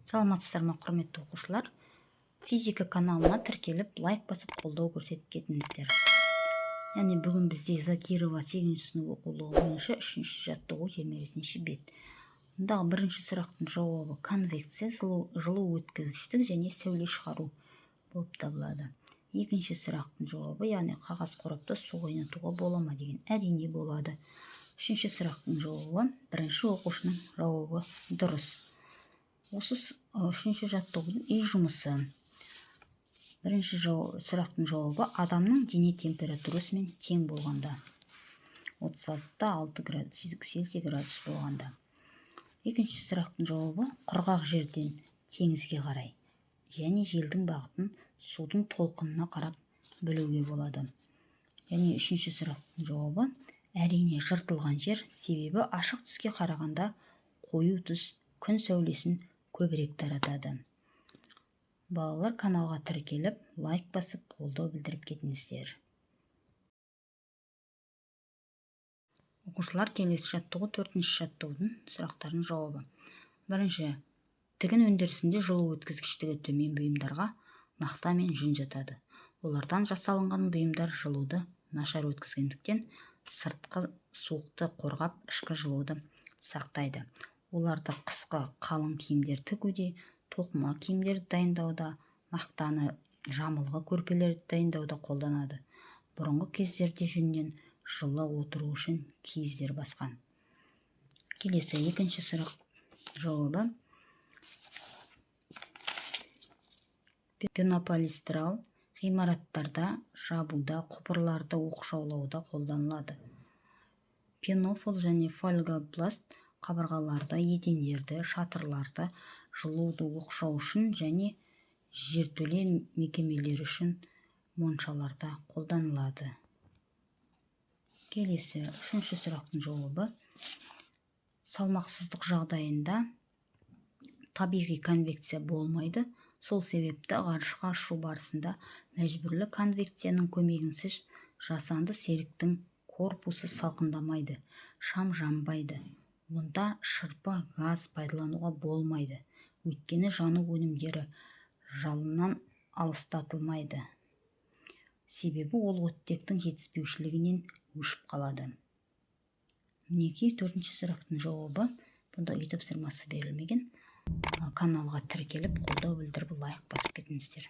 Саламатсыздар ма, құрметті оқушылар? Физика каналына тіркеліп, лайк басып, қолдау көрсетіп кетіңіздер. Яғни бүгін бізде Закирова 8 сынып оқулығы бойынша 3 жаттығу, 25 бет. Мұндағы бірінші сұрақтың жауабы конвекция, жылу өткізгіштік және сәуле шығару болып табылады. Екінші сұрақтың жауабы, яғни қағаз қорапта су қайнатуға бола ма деген, әрине болады. Үшінші сұрақтың жауабы, бірінші оқушының жауабы дұрыс. Осы үшінші жаттығудың үй жұмысы. Бірінші сұрақтың жауабы адамның дене температурасымен тең болғанда, 36,6 градус Цельсий градус болғанда. Екінші сұрақтың жауабы құрғақ жерден теңізге қарай және желдің бағытын судың толқынына қарап білуге болады. Және үшінші сұрақтың жауабы, әрине, жыртылған жер, себебі ашық түске қарағанда қою түс күн сәулесін көбірек таратады. Балалар, каналға тіркеліп, лайк басып, қолдау білдіріп кетіңіздер. Оқушылар, келесі жаттығу, төртінші жаттығудың сұрақтарының жауабы. Бірінші, тігін өндірісінде жылу өткізгіштігі төмен бұйымдарға мақта мен жүн жатады. Олардан жасалынған бұйымдар жылуды нашар өткізгендіктен, сыртқы суықты қорғап, ішкі жылуды сақтайды. Оларды қысқы қалың киімдер тігуде, тоқыма киімдерді дайындауда, мақтаны жамылғы көрпелерді дайындауда қолданады. Бұрынғы кездерде жүннен жылы отыру үшін киіздер басқан. Келесі екінші сұрақ жауабы пенополистерол ғимараттарда жабуда, құбырларды оқшаулауда қолданылады. Пенофол және фольгопласт қабырғаларды, едендерді, шатырларды жылуды оқшау үшін және жертөле мекемелері үшін моншаларда қолданылады. Келесі үшінші сұрақтың жауабы салмақсыздық жағдайында табиғи конвекция болмайды. Сол себепті ғарышқа ұшу барысында мәжбүрлі конвекцияның көмегінсіз жасанды серіктің корпусы салқындамайды, шам жанбайды. Онда шырпы, газ пайдалануға болмайды, өйткені жану өнімдері жалыннан алыстатылмайды, себебі ол оттектің жетіспеушілігінен өшіп қалады. Мінекей, төртінші сұрақтың жауабы. Бұнда үй тапсырмасы берілмеген. Каналға тіркеліп, қолдау білдіріп, лайк басып кетіңіздер.